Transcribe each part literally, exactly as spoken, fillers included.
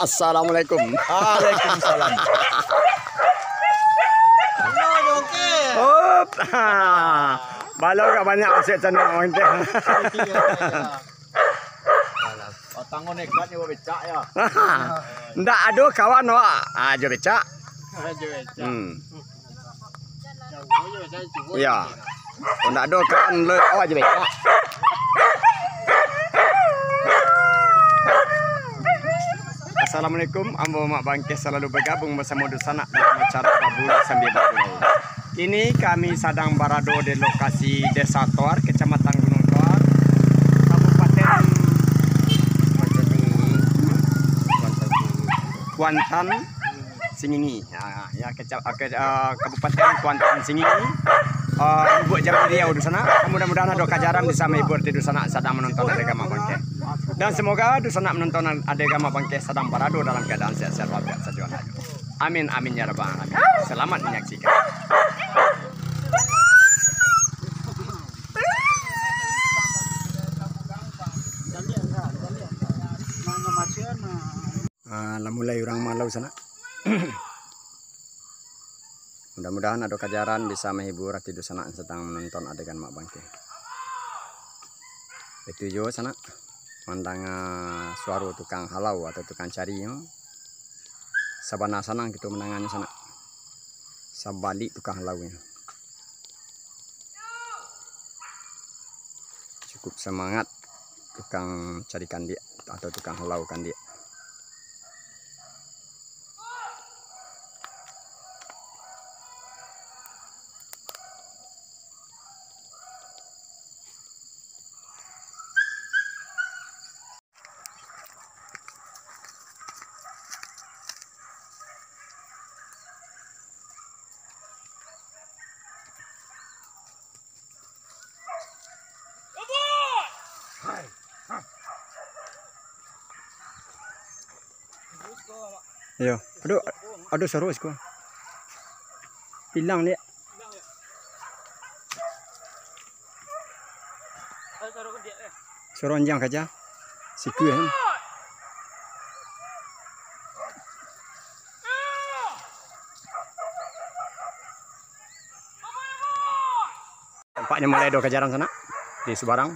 Assalamualaikum. Waalaikumsalam. Hop. Balo ka banyak masuk channel Mak Bangkeh. Iyo, iyo. Batang ko nekat nyo becak yo. Ndak ado kawan awak. Ah, jo becak. Jo becak. Hmm. Iyo. Kok ndak ado kawan lo, awak jo becak. Assalamualaikum, ambo Mak Bangkeh salalu bagabung basamo dunsanak dalam acara Babulu Sambia Bagurau. Kini kami sadang barado di lokasi Desa Toar, Kecamatan Gunung Toar, Kabupaten Kuantan, Singingi. Ya, ya, keca-, ke-, eh, Kabupaten Kuantan Singingi. Eh, Lubuk Jambi Riau dunsanak. Mudah-mudahan ado kajaran bisa mahibur di dunsanak sadang manonton Ade Gamak Bangkeh. Dan semoga dunsanak manonton Ade Gamak Bangkeh sadang barado dalam keadaan sehat-sehat walafiat sajo. Amin, amin, ya rabbal alamin. Selamat menyaksikan. Ah, lah mulai urang malau sanak. Mudah-mudahan ado kajaran bisa mahibur ati dunsanak sadang manonton adegan Mak Bangkeh. Itu juo sanak, mandanga suaro tukang halau atau tukang cari nyo. Sabana sanang kito mandangannyo sanak. Sabalik tukang halaunyo. Cukup samangat tukang cari kandiak atau tukang halau kandiak. Iyo. Aduh, aduh, suaro siko. Hilang, Dek. Suaro anjiang kaja. Siku, eh. Tampaknyo mulai ado kajaran sanak di subarang.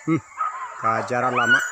Hmm, kajaran lamak.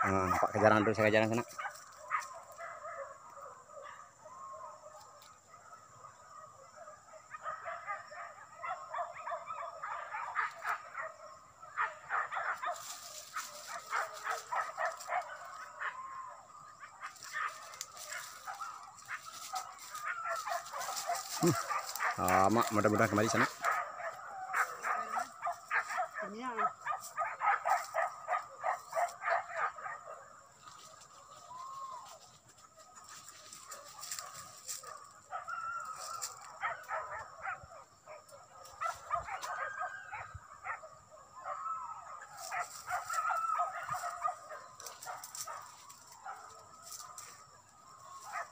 Ah, nampak kajaran tu, saya kajaran sanak. Ah, mak, mudah-mudahan kamari sanak.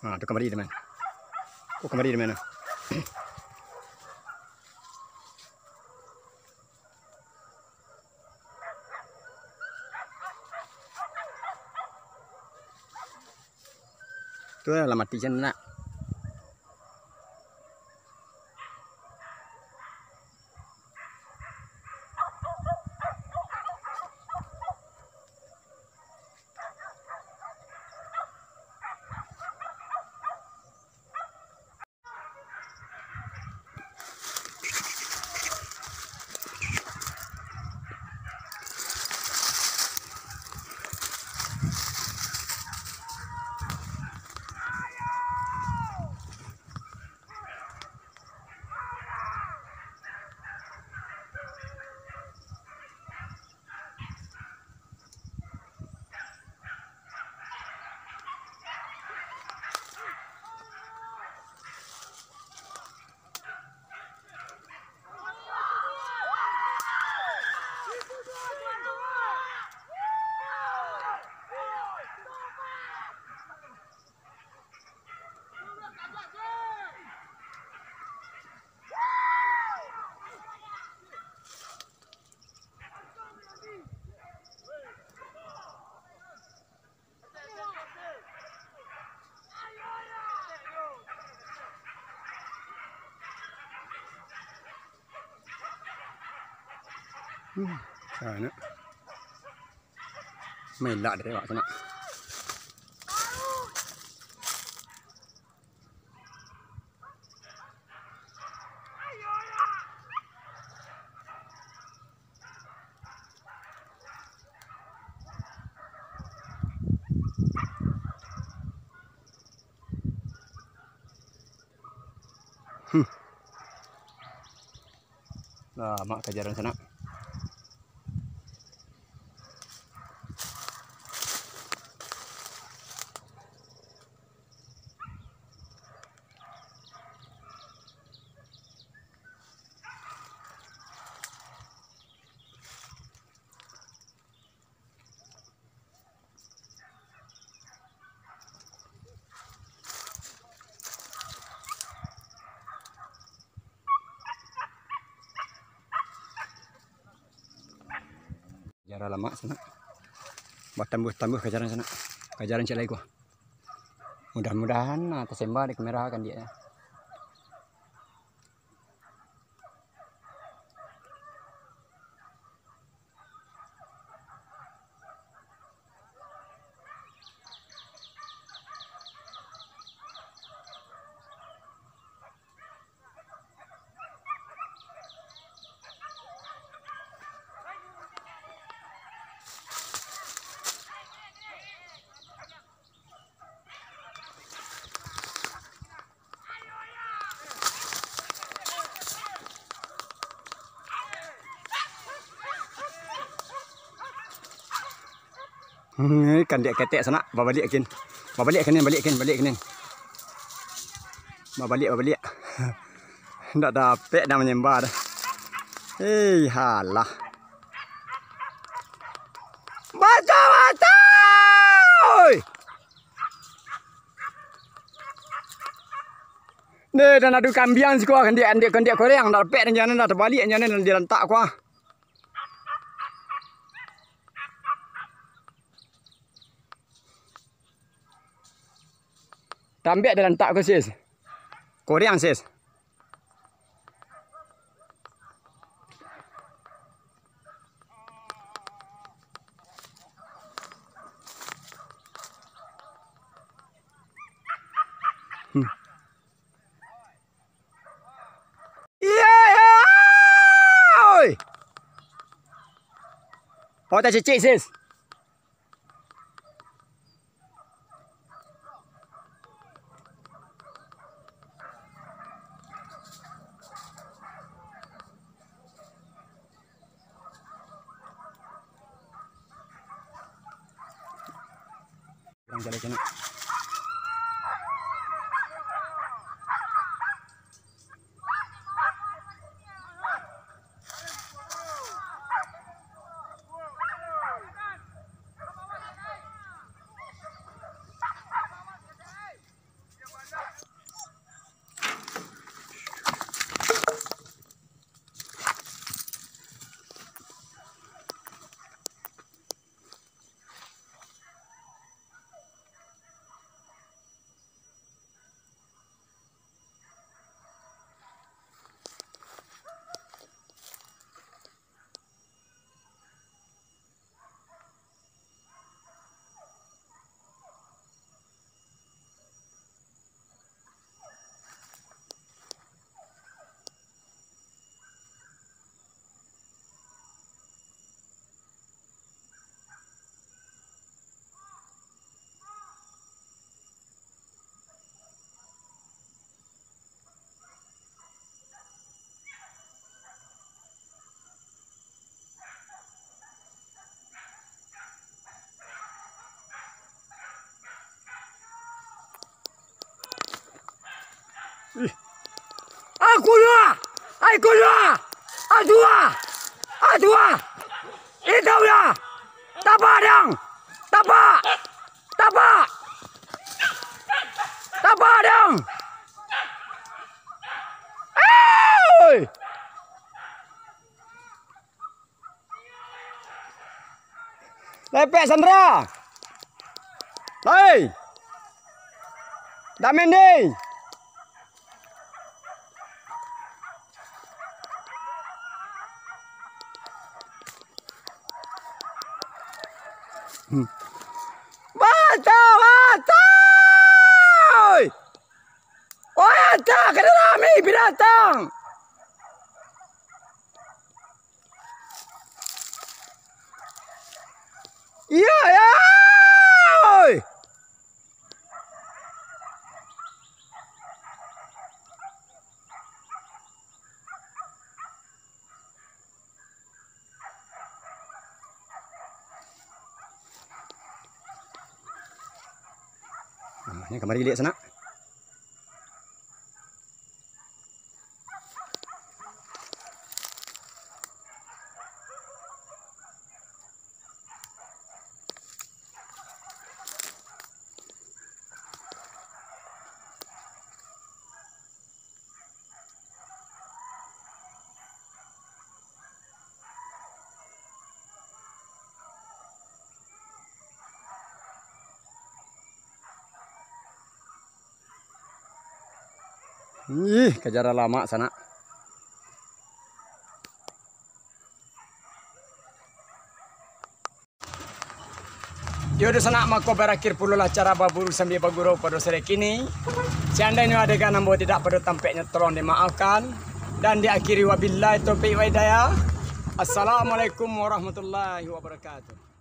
Ah, tu kamari, teman. Oh, kamari, teman. Tu lah mati sinan nak. Hmm, sanak. Melak dari awak sanak. Hmm. Lamak kajaran sanak. Kajaran lamak sanak. Batambuah-tambuah kajaran sanak. Kajaran ciek lai ko. Mudah-mudahan, ah, tasemba di kamera kan dia. Hmm, ikan diak ketek sanak, babaliak kin. Babaliak kin, baliak kin, baliak kin. Babaliak, babaliak. Ndak dapek dah manyemba dah. Hei, halah. Baca, baca! Oi! Deh, dan adu kambiang siko, kandiak, kandiak, kandiak koreang, ndak dapek, dan jangan dah tabaliak, jangan dah dilantak ko ah. Tambiak dalam tak ko, sis. Koreang, sis. Hmm. Iyo, iyo. Oi. Oh, tacicik, sis. Kalau kena. Ih. Aku lah! Aku lah! Aduh! Aduh! Itu lah! Tapak dang! Tapak! Tapak! Tapak dang! Oi! Lepek Sandra. Hei. Damendi. Hmm. Batal, batal! Oi, anta, kena rami binatang! Iyo, yo! Oi! Nah, ini kamari liek sanak. Ih, kajaran lamak sanak. Yo, dunsanak, mako barakhir pulolah acara baburu sambia bagurau pado sore kini. Seandainyo adegan ambo tidak pado tampeknyo, tolong dimaafkan. Dan diakhiri wabillahi taufiq wa hidayah. Assalamualaikum warahmatullahi wabarakatuh.